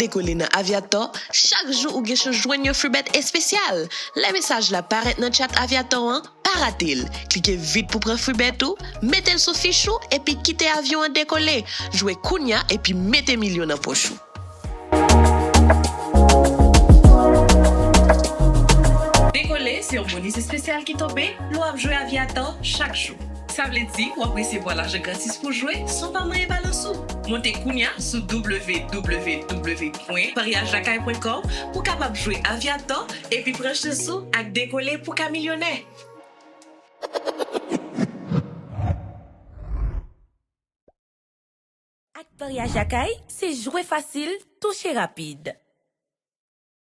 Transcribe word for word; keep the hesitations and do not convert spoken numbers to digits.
Dekole nan Aviator, chak jou ou gen chans jwenn yon fribèt espesyal. Lè mesaj la parèt nan chat Aviator an, pa rate l. Klike vit pou pran fribèt ou, mete l sou fich ou, epi kite avyon an dekole. Jwe kounya epi mete milyon nan pòch ou. Dekole se yon bonis espesyal ki tonbe lè w ap jwe Aviator chak jou. Sa vle di w ap resevwa lajan gratis pou jwe san w pa manyen balans ou. Monte kounya sou w w w pwen paryaj lakay pwen kòm pou w kapab jwe Aviator epi pran chans ou ak Dekole pou ka milyonè. Ak Paryaj Lakay, se jwe fasil, touche rapid.